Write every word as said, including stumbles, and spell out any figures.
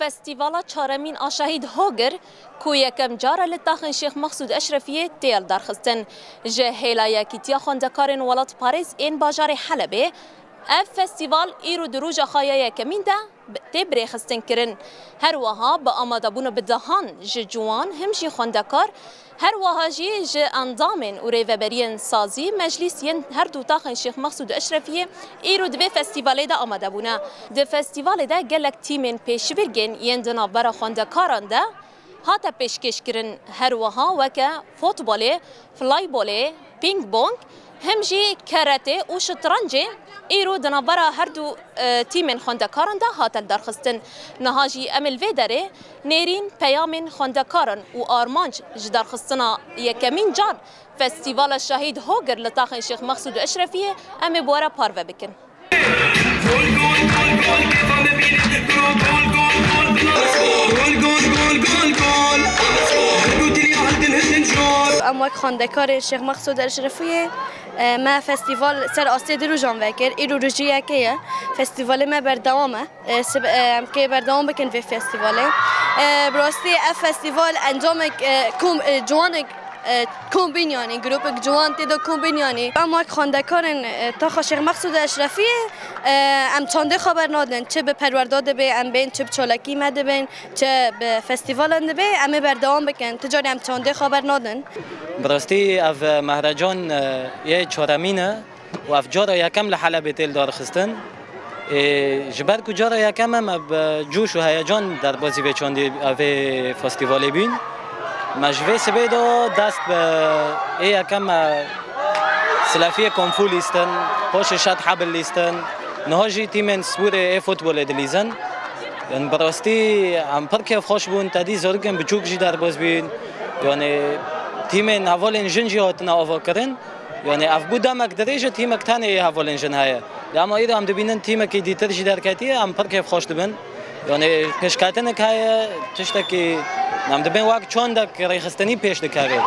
Festîvala çaremîn a Şehîd Hogir, ku yekem car e li taxên Şêx Mexsûd Eşrefiyê tê lidarxistin, ji hêla Yekîtiya Xwendekarên Welatparêz ên bajarê Helebê, ev festîval îro di roja xwe ya yekemîn de bi-, tê birêxistinkirin. Her wiha bi amadebûna bi dehan ji ciwan, him jî xwendekar, her wiha jî ji endamên û rêveberiyên sazî meclîs yên her du taxên Şêx Mexsûd û Eşrefiyê îro di vê festîvalê de amade bûne. Di festîvalê de gelek tîmên pêşbirgên yên di navbera xwendekaran de hate pêşkêşkirin, her wiha weke fotbolê, flaybolê, pîng-bong, him jî keretê û şitrencê îro di navbera her du, e, tîmên xwendekaran de hate lidarxistin. Niha jî em ê li vê derê nêrîn peyamên xwendekaran û armanc ji darxistina yekemîn car Festîvala Şehîd Hogir li taxên Şêx Mexsûd û Eşrefiyê em ê bi we re parve bikin. Em wek xwendekarên Şêx Mexsûd Eşrefiyê, e, me festîval ser astê du rojan vekir. Îro rojî yekê ye. Festîvalê me berdewam e. E, sib-, e, em kê berdewam bikin vê festîvalê. E, bi rastî ev festîval encamek, e, kom-, e, ciwanek, e, kombîn, yanî grûpek ciwan tê de kombîn, yanî. Em wek xwendekarên, e, taxa Şêx Mexsûd Eşrefiyê, e, em çandê xwe bernadin. Çi bi perwerda dibe em bên, çi bi çalakî me dibin, çi bi festîvalan dibe, em ê berdewam bikin. Ti carî em çandê xwe bernadin. Bi rastî ev, e, mehrecan, e, yê çaremîn e. û ev cara yekem li Helebê tê lidarxistin. Ê, ji ber ku cara yekem e, me bi coş û heyecan derbazî vê çandî, vê festîvalê bîn. Me ji vê sibê de dest bi ê yekem me silefiyê komfû lîstin, paşê şet hebil lîstin. Niha jî tîmên sibûrê ê futbolê dilîzin. Yanî bi rastî em pir kêfxweş bûn, tedî zarokên biçûk jî derbaz bîn. Yanî tîmên hevalên jin jî hatine avakirin. Yanî ev bû demek dirêj e, tîmek tenê yê hevalên jin heye. Lê ema îro em dibînin tîmekî dîtir jî derketiye, em pir kêfxweş dibin. Yanî pêşketinek heye, tiştekî em dibên wek çandek rêxistinî pêş dikeve.